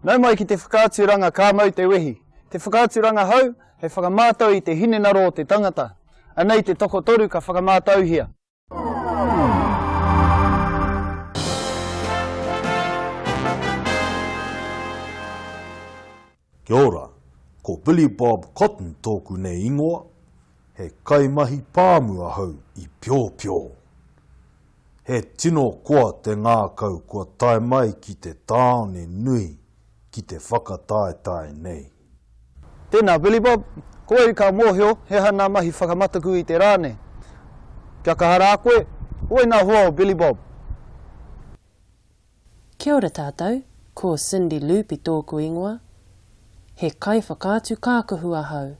Nau mai ki te whakaaturanga Ka Mau Te Wehi, te whakaaturanga hou hei whakamātau i te hinengaro o te tangata. Anei te tokotoru ka whakamātauhia. Kia ora, ko Billy Bob Cotton tōku nei ingoa, he kaimahi pāmu ahau i Piopio. He tino koa te ngākau kua tae mai ki te tāone nui ki te whakataetae nei. Tēnā Billy Bob, ko wai ka mōhio he aha nā mahi whakamataku i te rā nei? Kia kaha rā koe, ko wai nā hoa o Billy Bob? Kia ora tātou, ko Cindy Lupi tōku ingoa. He kaiwhakaatu kākahu ahau.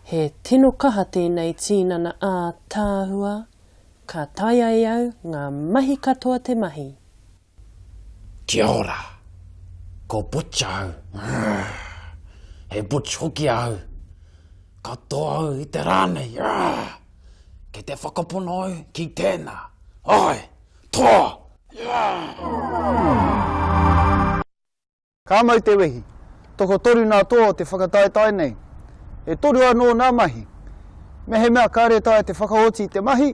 He tino kaha tēnei tīnana ātaahua, ka taea e au ngā mahi katoa te mahi. Kia ora! Ko Butch ahau. Argh! He Butch hoki ahau. Ka toa au i te rā nei. Argh! Kei te whakapono au ki tēnā. Āe! Toa! Ka mau te wehi. Tokotoru nā toa o te whakataetae nei. E toru anō nā mahi. Mehemea kāre taea te whakaoti i te mahi,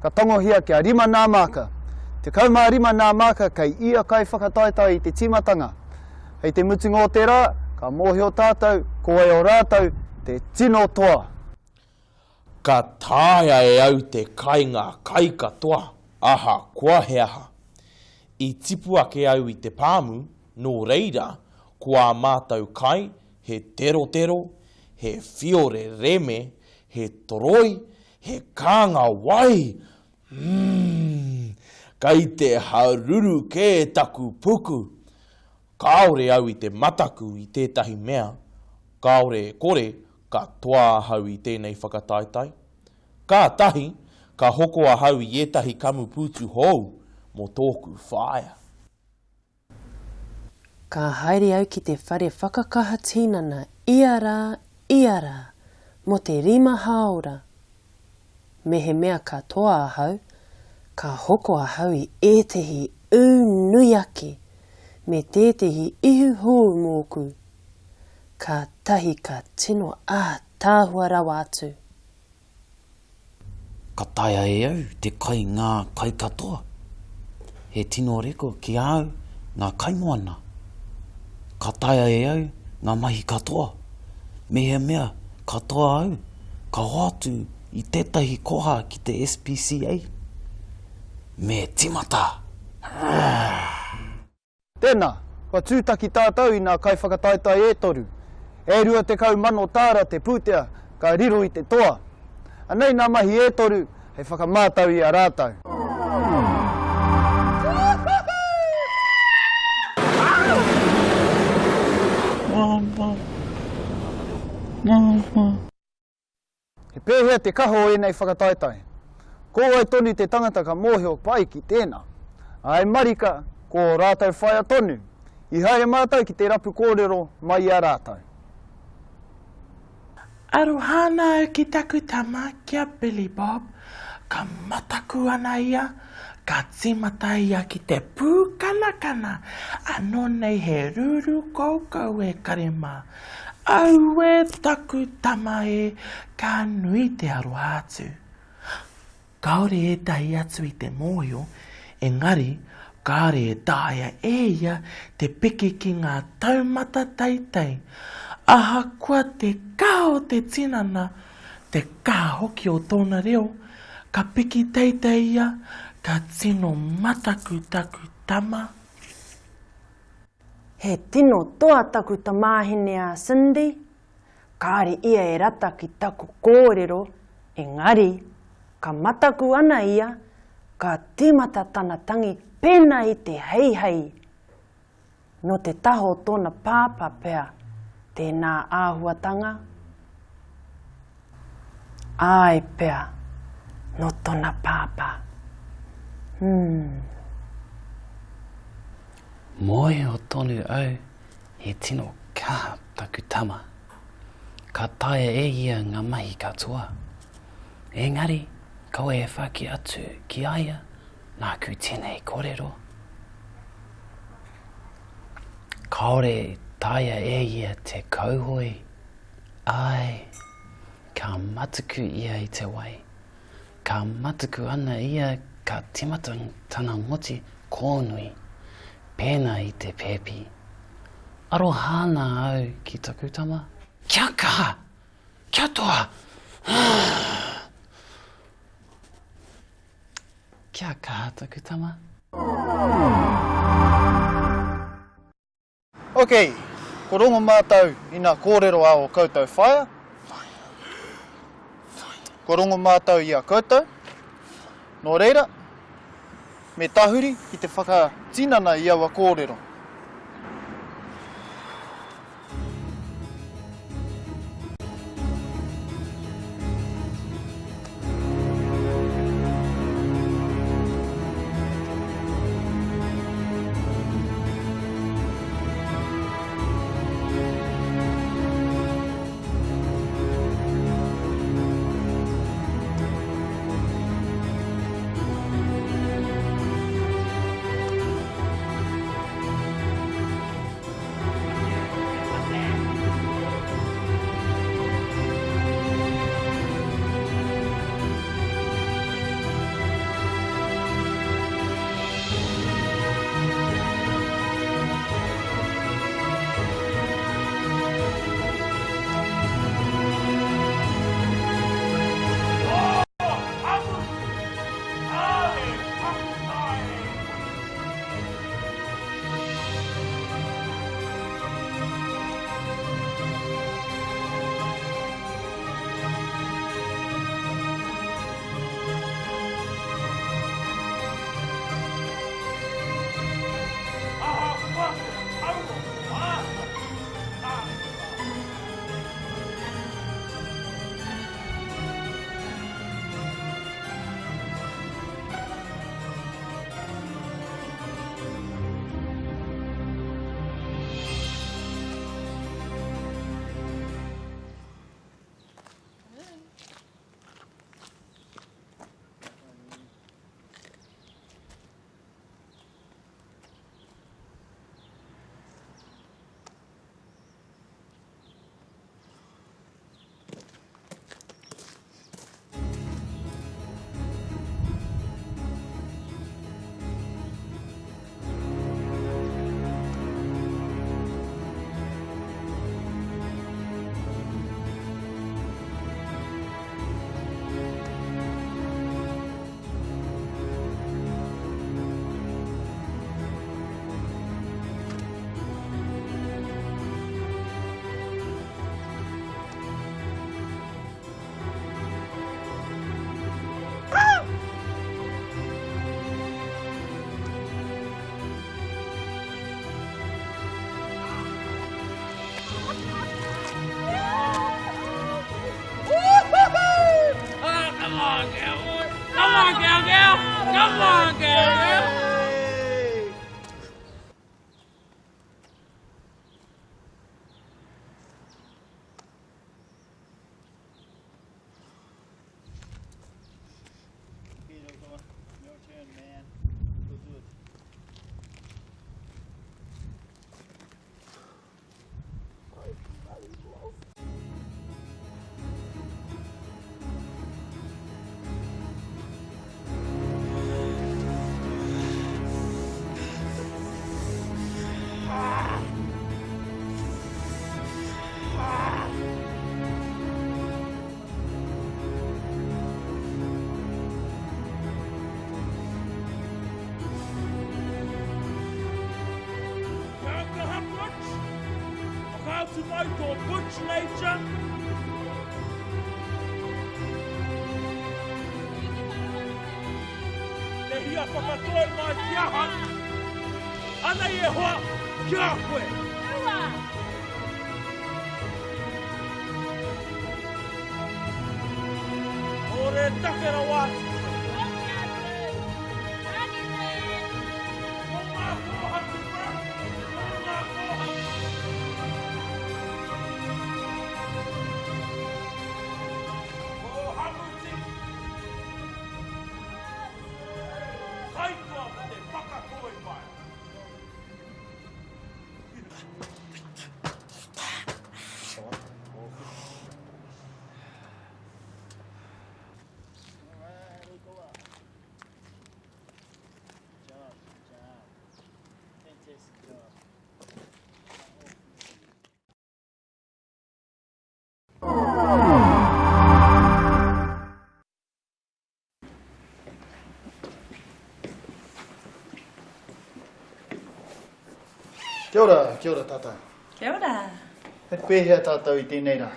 ka tangohia kia rima nā māka. 15 nā māka kei ia kaiwhakataetae i te tīmatanga. Hei te mutunga o te rā, ka mōhio tātou ko wai o rātou te tino toa. Ka taea e au te kai ngā kai katoa, ahakoa he aha. I tipu ake au i te pāmu, nō reira, ko ā mātou kai, he terotero, he whiore reme, he toroi, he kānga wai! Umm! Kei te haruru kē taku puku! Kāore au i te mataku i tētahi mea, kāore e kore ka toa ahau i tēnei whakataetae. Kātahi, ka hoko ahau i ētahi kamupūtu hou mō tōku whaea. Ka haere au ki te whare whakakaha tinana ia rā, ia rā, mō te rima hāora. Mehemea ka toa ahau, ka hoko ahau i ētehi ū nui ake, me tētehi ihu hou mōku. Kātahi ka tino ātaahua rawa atu. Ka taea e au te kai ngā kai katoa. He tino reko ki a au ngā kaimoana. Ka taea e au ngā mahi katoa. Mehemea ka toa au, ka hoatu i tētahi koha ki te SPCA. Me timata! Tēnā, kua tūtaki tātou i nā kaiwhakataetae e toru. E 20 mano tāra te pūtea ka riro i te toa. Anei nā mahi e toru hei whakamātau i a rātou. He pēhea te kaha o ēnei whakataetae? Ko wai tonu te tangata ka mōhio pai ki tēnā? Āe marika, ko ō rātou whaea tonu. I haere mātou ki te rapu kōrero mai i a rātou. Aroha ana au ki taku tama, ki a Billy Bob. Ka mataku ana ia, ka tīmata ia ki te pūkanakana, anō nei he ruru koukou e kare mā. Aue taku tama e, ka nui te aroha atu. Kāore ētahi atu i te mōhio, engari kāore e taea e ia te piki ki ngā taumata teitei. Ahakoa te kaha o te tinana, te kaha hoki o tōna reo, ka piki teitei ia, ka tino mataku taku tama. He tino toa taku tamāhine a Cindy, kāre ia e rata ki taku kōrero, engari, ka mataku ana ia, ka tīmata tana tangi pēnā i te heihei. Nō te taha o tōna pāpā pea tēnā āhuatanga? Āe pea, nō tōna pāpā. Hmm. Mōhio tonu au he tino kaha taku tama. Ka taea e ia ngā mahi katoa. Engari, kaua e whaki atu ki a ia, nāku tēnei kōrero. Kāore e taea e ia te kauhoe. Āe, ka matuku ia i te wai. Ka matuku ana ia ka timata tana ngoti kōnui, pēnā i te pēpi. Aroha ana au ki taku tama. Kia kaha! Kia toa! Kia kaha taku tama. Ok, ko rongo mātou i nā kōrero a o koutou whaea. Ko rongo mātou i a koutou. Nō reira, me tahuri ki te whakatinana i aua kōrero. Ahakoa te tauro o āna tāngata. Kia kaha Butch! Whakaatu mai tō Butch nature! Te hia whakatoi mai ki ahau! Anei e hoa, ki a koe! Ua! Ore take rawa atu koe. Hoki atu! Rangi man! Ko ngā kōhatu bro! Ko ngā kōhatu! Kia ora, kia ora tātou. Kia ora. He pēhea tātou i tēnei rā?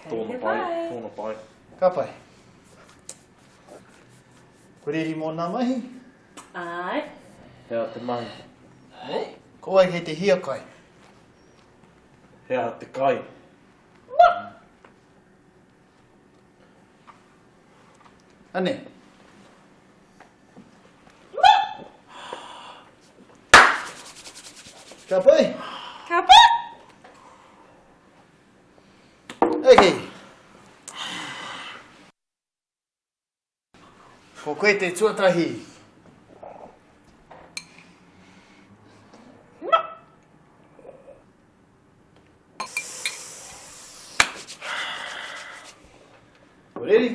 Tōna pai, tōna pai. Ka pai. Kua reri mō nā mahi? Āe. He aha te mahi? Oh, ko wai kei te hiakai? He aha te kai? Anei. Ka pai? Ka pai! Okay. Ko koe te tuatahi. Ready?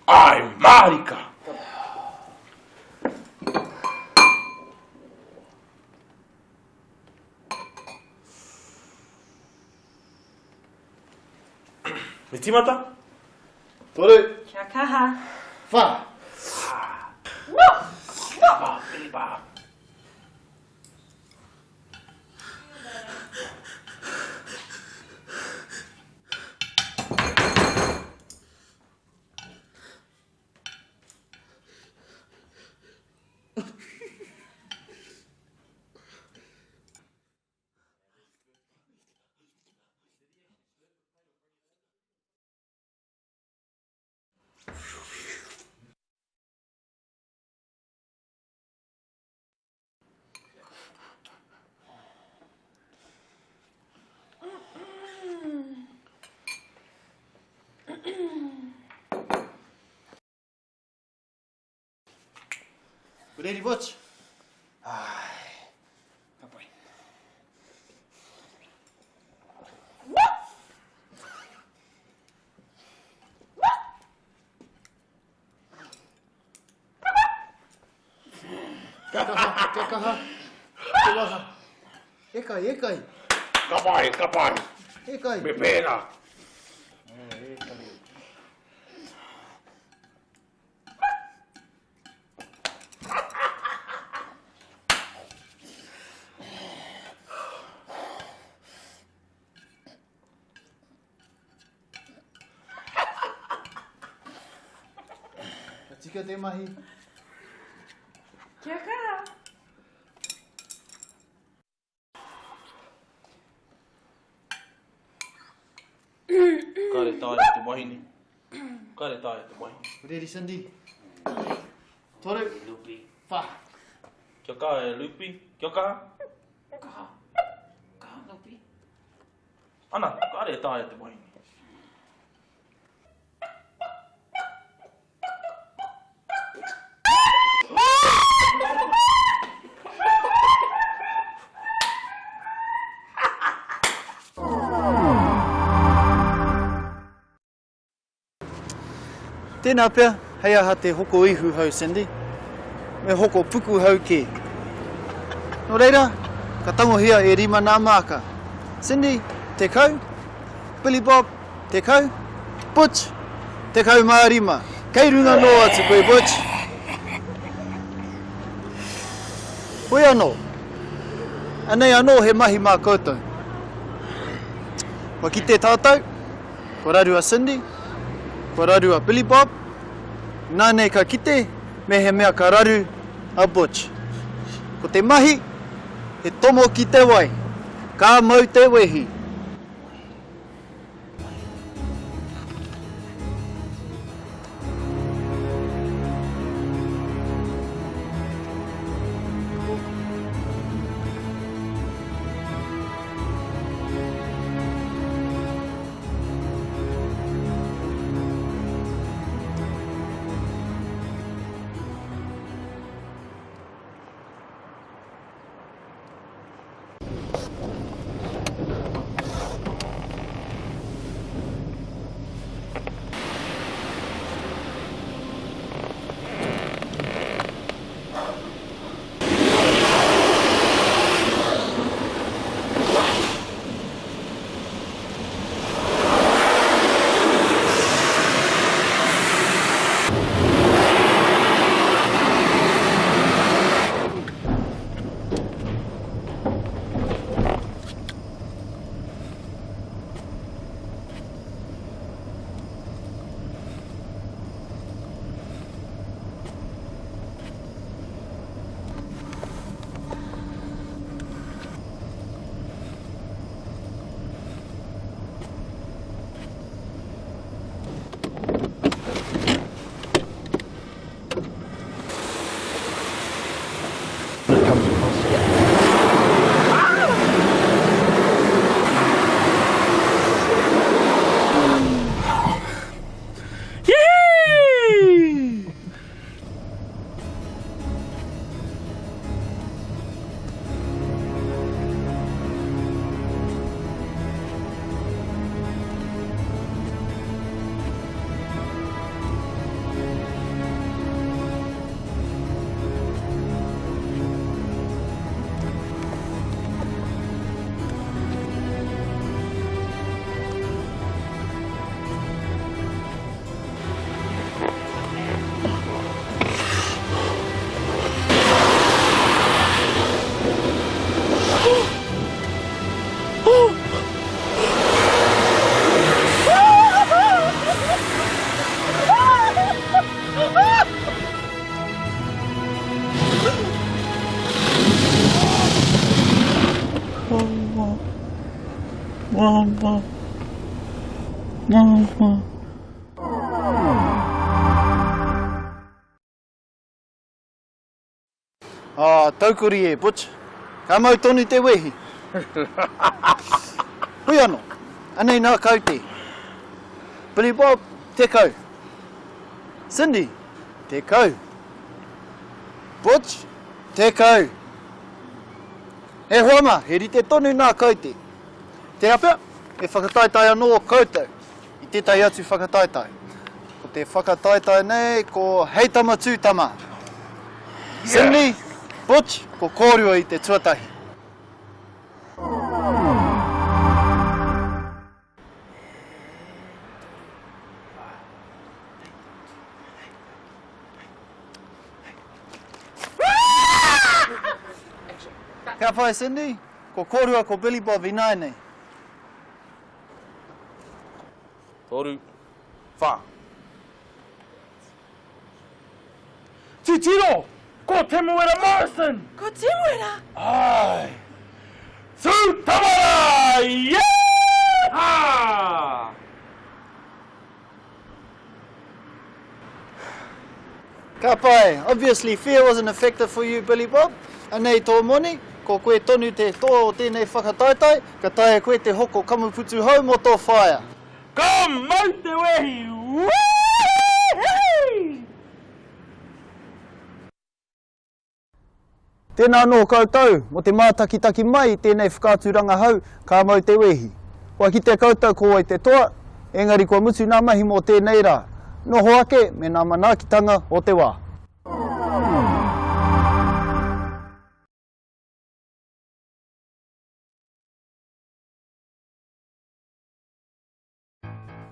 Ai mārika! Me tīmata? Toru. Kia kaha. Wha. No! No! Wha, Ready, Butch? Ai. Ka pai. Kia kaha, kia kaha. Te waha. E kai, e kai. Ka pai, ka pai. E kai. Me pērā. E kai. Ka tika te mahi. Kia kaha. Kare taea te wahine. Kare taea te wahine. Ready, Cindy? Toru. Lupi. Wha. Kia kaha e Lupi. Kia kaha. Kaha. Kaha, Lupi. Ana, kare taea te wahine. Tēnā pea, hei aha te hoko ihu hau, Cindy. Me hoko puku hau kē. Nō reira, ka tangohia e rima nā māka. Cindy, 10, Billy Bob, 10, Butch, 15. Kei runga noa atu koe, Butch. Hoi anō, anei anō he mahi mā koutou. Kua kite tātou, kua raru a Cindy, kua raru a Billy Bob, nānei ka kite mehemea ka raru a Butch. Ko te mahi, he tomo ki te wai, ka mau te wehi. Māmā. Māmā. Ah, taukuri e, Butch. Ka mau tonu te wehi. Hui ano, anei nā kaute. Billy Bob, 10. Cindy, 10. Butch, 10. E hoa mā, he rite tonu nā kaute. Tērā pea, e whakataetae anō koutou i tētahi atu whakataetae. Ko te whakataetae nei ko Hei Tama Tū Tama. Cindy, Butch, ko kōrua i te tuatahi. Ka pai Cindy, ko kōrua ko Billy Bob ināianei. Toru, wha. Titiro! Ko Temuera Morrison! Ko Temuera? Āe! Tū tama rā! Yeeha! Ka pai! Obviously fear wasn't a factor for you Billy Bob. Anei tō moni, ko koe tonu te toa o tēnei whakataetae, ka taea koe te hoko kamuputu hou mō tō whaea. Ka mau te wehi! Wee-hee! Tēnā anō koutou mō te mātakitaki mai i tēnei whakaaturanga hou ka mau te wehi. Kua kite koutou ko wai te toa, engari kua mutu nā mahi mō tēnei rā. Noho ake me nā manaakitanga o te wā.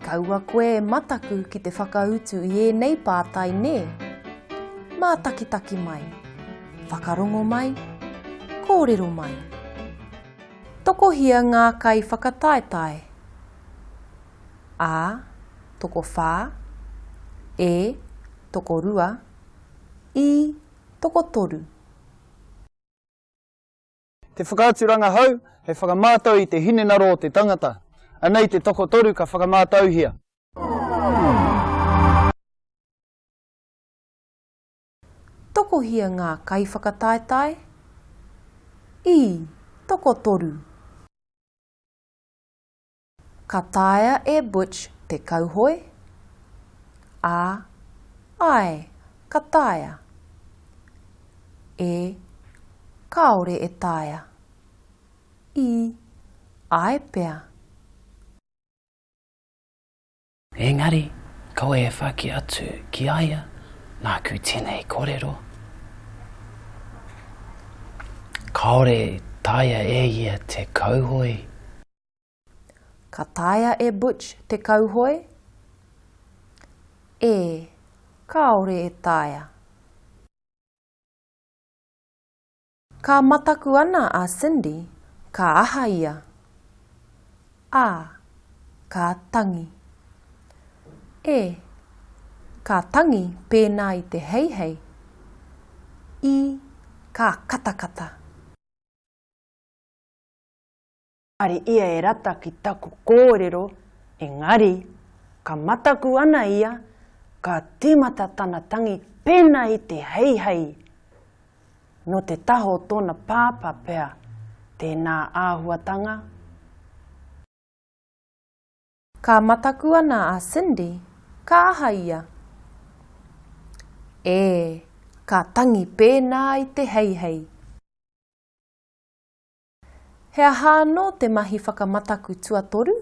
Kaua koe e mataku ki te whakautu i ēnei pātai nē? Mātakitaki mai. Whakarongo mai. Kōrero mai. Tokohia ngā kaiwhakataetae? A, tokowhā, E, tokorua, I, tokotoru. Te whakaaturanga hou hei whakamātau i te hinengaro o te tangata. Anei te tokotoru ka whakamātauhia. Tokohia ngā kaiwhakataetae? I, tokotoru. Ka taea e Butch te kauhoe? A, Āe, ka taea. E, Kāore e taea. I, Āe pea. Engari, kaua e whaki atu ki a ia, nāku tēnei korero. Kāore e taea e ia te kauhoe. Ka taea e Butch te kauhoe? E, kāore e taea. Ka mataku ana a Cindy, ka aha ia? A, ka tangi. E, ka tangi pēnā i te heihei. I, ka katakata. Kāre ia e rata ki taku kōrero, engari, ka mataku ana ia, ka tīmata tana tangi pēnā i te heihei. Nō te taha o tōna pāpā pea tēnā āhuatanga. Ka mataku ana a Cindy, ka aha ia? E, ka tangi pēnā i te heihei. He aha anō te mahi whakamataku tuatoru?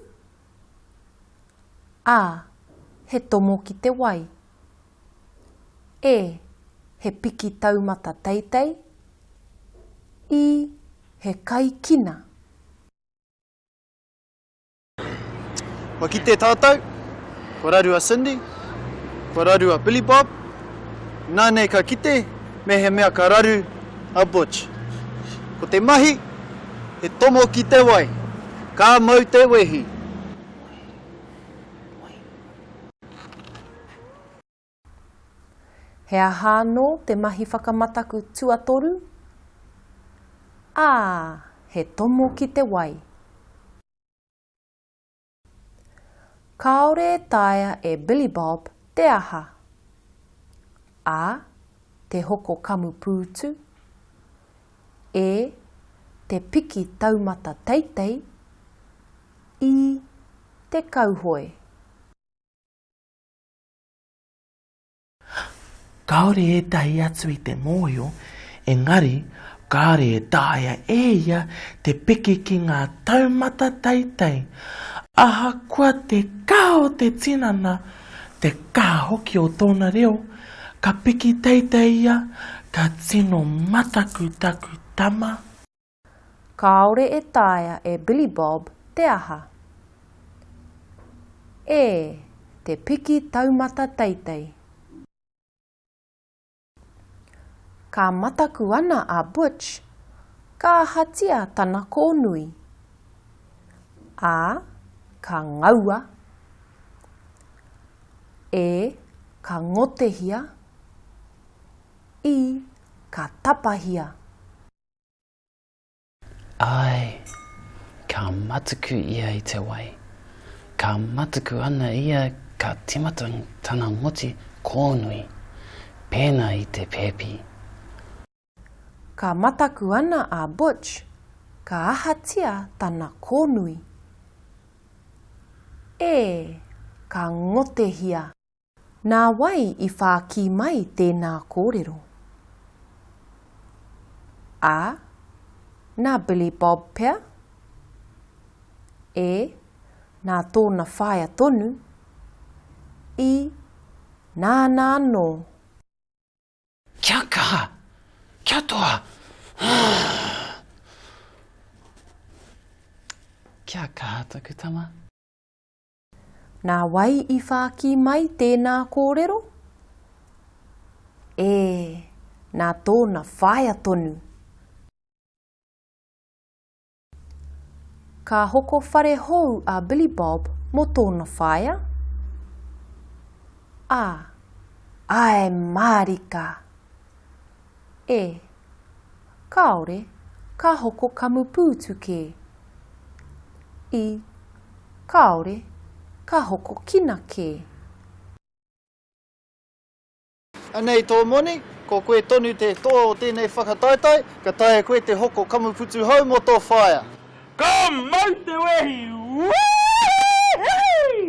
A. He tomo ki te wai. E. He piki taumata teitei. I. He kai kina. Kua kite tātou, kua raru a Cindy, kua raru a Billy Bob, nānei ka kite mehemea ka raru a Butch. Ko te mahi, he tomo ki te wai, ka mau te wehi. He aha anō te mahi whakamataku tuatoru? Ā, he tomo ki te wai. Kāore e taea e Billy Bob te aha? A. Te hoko kamupūtu. E. Te piki taumata teitei. I. Te kauhoe. Kāore ētahi atu i te mōhio, engari kāore e taea e ia te piki ki ngā taumata teitei. Ahakoa te kaha o te tinana, te kaha hoki o tōna reo, ka piki teitei ia, ka tino mataku taku tama. Kāore e taea e Billy Bob te aha? E, te piki taumata teitei. Ka mataku ana a Butch, ka ahatia tana kōnui? A, ka ngaua. E, ka ngotehia. I, ka tapahia. Āe, ka matuku ia i te wai. Ka matuku ana ia ka timata tana ngoti kōnui, pēnā i te pēpi. Ka mataku ana a Butch, ka ahatia tana kōnui? E, ka ngotehia. Nā wai i whākī mai tēnā kōrero? A. Nā Billy Bob pea? E. Nā tōna whaea tonu? I. Nāna anō. Kia kaha! Kia toa! Kia kaha taku tama. Nā wai i whākī mai tēnā kōrero? E, nā tōna whaea tonu. Ka hoko whare hou a Billy Bob mō tōna whaea? A, āe mārika! E, kāore, ka hoko kamupūtu kē. I, kāore, ka hoko kina kē. Anei tō moni, ko koe tonu te toa o tēnei whakataetae, ka taea koe te hoko kamuputu hou mō tō whaea. Ka mau te wehi! Wee-hee!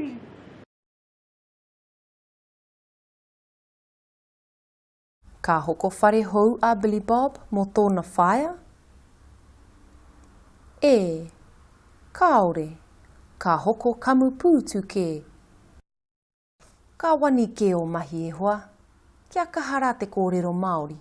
Ka hoko whare hou a Billy Bob mō tōna whaea? E, kāore, ka hoko kamupūtu kē. Ka wani kē ō mahi e hoa, kia kaha rā te kōrero Māori.